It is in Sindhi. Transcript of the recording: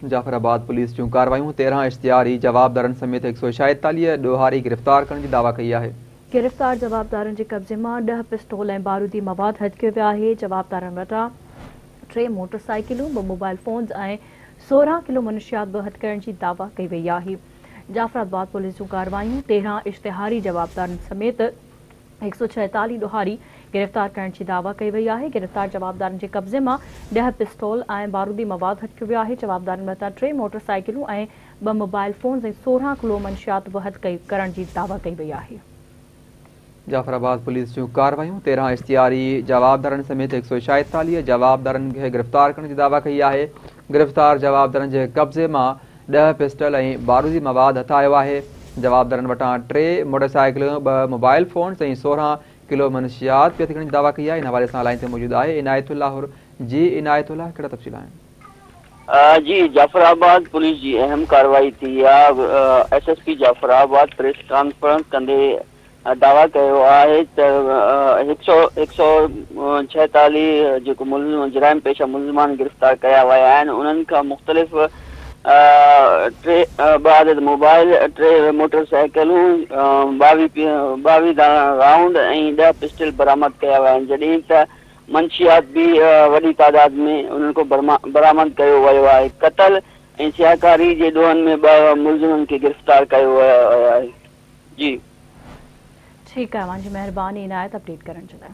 جعفرآباد پوليس جون ڪارروايون، 13 اشتهاري جوابدارن سميت 146 ڏوهاري گرفتار ڪرڻ جي دعويٰ ڪئي آهي. گرفتار جوابدارن جي قبضي مان 10 پسٽول ۽ بارودي مواد هٿ ڪيو ويو آهي. جوابدارن وٽان 3 موٽر سائيڪلون، 2 موبائل فونز ۽ 16 ڪلو منشيات به هٿ ڪرڻ جي دعويٰ ڪئي وئي آهي. جعفرآباد پوليس جون ڪارروايون، 13 اشتهاري جوابدارن سميت 146 ڏوهاري گرفتار ڪرڻ جي دعويٰ ڪئي وئي آهي. گرفتار جوابدارن جي قبضي مان 10 پسٽول ۽ بارودي مواد هٿ ڪيو ويو آهي. جوابدارن وٽان 3 موٽر سائيڪلون ۽ 2 موبائل فونز ۽ 16 ڪلو منشيات به هٿ ڪرڻ جي دعويٰ ڪئي وئي آهي. جعفرآباد پوليس جون ڪارروايون، 13 اشتهاري جوابدارن سميت 146 جوابدارن کي گرفتار ڪرڻ جي دعويٰ ڪئي آهي. گرفتار جوابدارن جي قبضي مان 10 پسٽل ۽ بارودي مواد هٿ آيو آهي. جوابدارن وٽان 3 موٽر سائيڪلون، 2 موبائل فونز ۽ 16 ڪلو منشيات به هٿ ڪرڻ جي دعويٰ ڪئي آهي. ان حوالي سان لائين تي موجود آهي عنايت الله حر. جي عنايت الله، ڪهڙا تفصيل آهن؟ جي جعفرآباد پوليس جي اهم ڪارروائي ٿي آهي. S S P Jafarabad press conference ڪندي دعويٰ ڪيو آهي ته 146 جيڪو ملزم جرائم پيشه ملزمان گرفتار ڪيا ويا آهن، انهن کان مختلف 3 2 عدد موبائل، 3 موٽر سائيڪلون، 22 داڻا رائونڊ ۽ 10 پسٽل برآمد ڪيا ويا آهن، جڏهن ته منشيات به وڏي تعداد ۾ انهن کان برآمد ڪيو ويو آهي. قتل ۽ سياهڪاري جي ڏوهن ۾ 2 ملزمن کي گرفتار ڪيو ويو آهي. جي. ٺيڪ آهي، اوهان جي مهرباني عنايت اپڊيٽ ڪرڻ جي لاء.